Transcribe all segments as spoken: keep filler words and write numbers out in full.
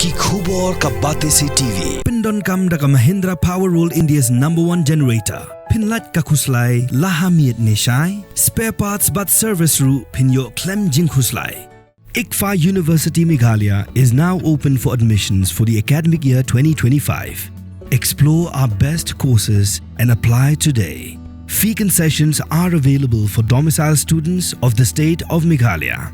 Ki khubor ka Batesi T V. Pyndonkam da ka Mahindra Power World, India's number one generator. Pynlait ka khuslai la ha miet ne shai. Spare parts bad service ruh phin ïoh khlem jingkhuslai. ICFAI University Meghalaya is now open for admissions for the academic year twenty twenty-five. Explore our best courses and apply today. Fee concessions are available for domicile students of the state of Meghalaya.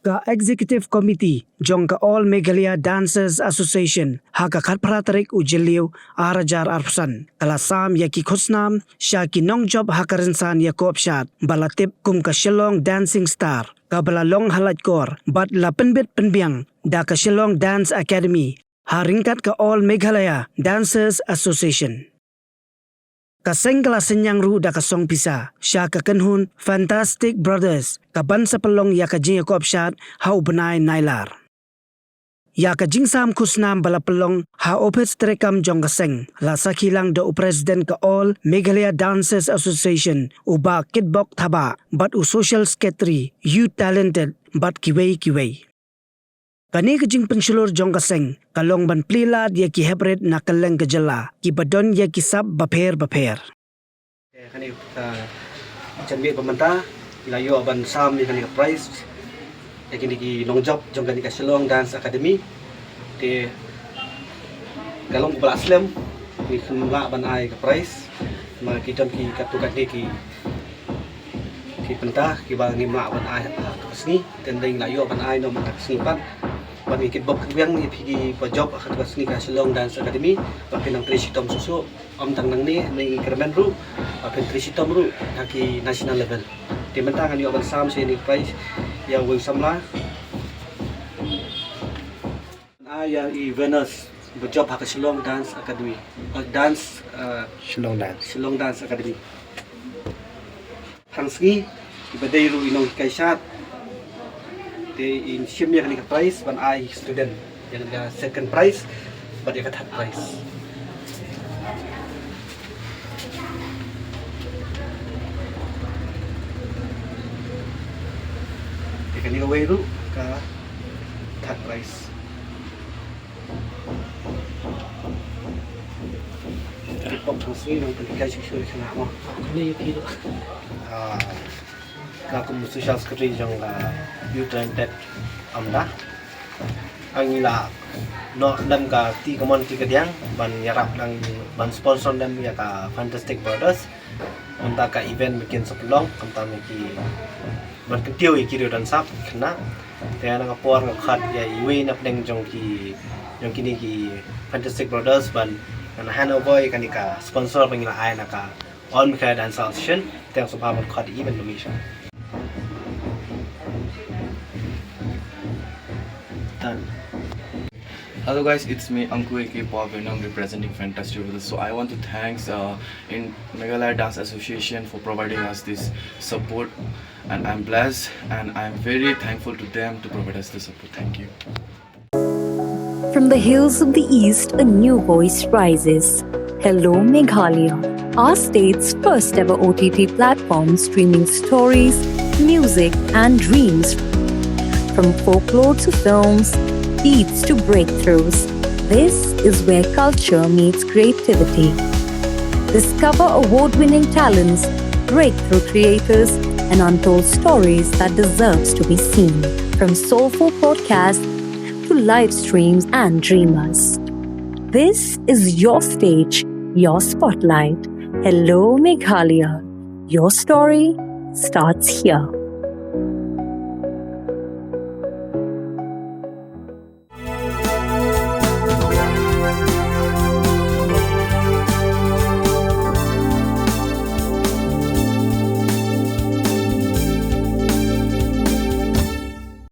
Ka Executive Committee jong ka All Meghalaya Dancers Association ha ka khatphra tarik u Jylliew ar hajar arphew san ka la sam ïa ki khusnam sha ki nongjop ha ka rynsan ïakop shad ba la tip kum ka Shillong Dancing Star, kaba la long ha Laitkor bad la pynbit pynbiang da ka Shillong Dance Academy ha ryngkat ka All Meghalaya Dancers Association. Ka seng ka la synñiang ruh da ka song pisa sha ka kynhun Fantastic Brothers kaban sa pynlong ïa ka jingïakop shad ha u bnai Nailar. Ïa ka jingsam khusnam ba la pynlong ha ophis treikam jong ka seng la sakhi lang da u President ka All Meghalaya Dancers Association, u Bah Kitbok Thabah, bad u Social Secretary, Youth Talented bad kiwei kiwei. Kane ka jingpynshlur jong ka seng ka long ban plie lad ïa ki heprit na kylleng ka jylla kiba don ïa ki sap bapher bapher. Kane ka janmiet ba mynta ngi la ïoh ban sam ïa kane ka prize ïa kine ki nongjop jong kane ka Shillong Dance Academy. Te ka long kaba la slem, ngi khlem lah ban ai ka prize, ma ki don ki katto katne ki ki bynta kiba ngim lah ban ai ha kata ka sngi. Te ngi la ïoh ban ai noh mynta ka sngi pat. Bad ngi kitbok kyrpang ïa phi kiba jop ha kata ka sngi ka Shillong Dance Academy ba phin nang trei shitom shuh shuh. Ym tang nangne, ngi kyrmen ruh ba phin trei shitom ruh ha ki national level. Te mynta ngan ïoh ban sam sha ïa kane ka prize ïa uwei u samla. Ah, ïa i Venus ba jop ha ka Shillong Dance Academy. Oh, dance, uh, Shillong Dance. Shillong Dance Academy. Tang sngi, iba dei ruh i nonghikai shad. Te in shim ïa kane ka prize ban ai student. Ïa kane ka second prize bad ïa ka third prize. Ïa kane kawei ruh ka third prize. Pok thong sngi nang pynhikai shuh shuh ïa kane mo. Kane ïa phi ruh. Ah, nga kum social secretary jong ka Youth Talented Amda. Ngi la noh lem ka kti kamon kti kadiang ban ïarap lem ban sponsor lem ïa ka Fantastic Brothers. Mynta ka event ba kin sa pynlong, kumta ma ki ban kyntiew ïa ki riew don sap khynnah. Te na ka por nga khot ïa iwei na pdeng jong ki, jong kine ki Fantastic Brothers ban, ban hand over ïa kane ka sponsor ba ngi la ai na ka All Meghalaya Dance Association. Te nga sngewbha ban khot ïa i ban lum ïa sha. Done. Hello guys, it's me Anku A K Paul Venom representing Fantastic Brothers. So I want to thanks uh, in Meghalaya Dance Association for providing us this support, and I'm blessed and I'm very thankful to them to provide us this support. Thank you. From the hills of the East, a new voice rises. Hello Meghalaya, our state's first ever O T T platform streaming stories, music, and dreams. From folklore to films, beats to breakthroughs, this is where culture meets creativity. Discover award winning talents, breakthrough creators, and untold stories that deserves to be seen. From soulful podcasts to live streams and dreamers. This is your stage, your spotlight. Hello Meghalaya. Your story starts here.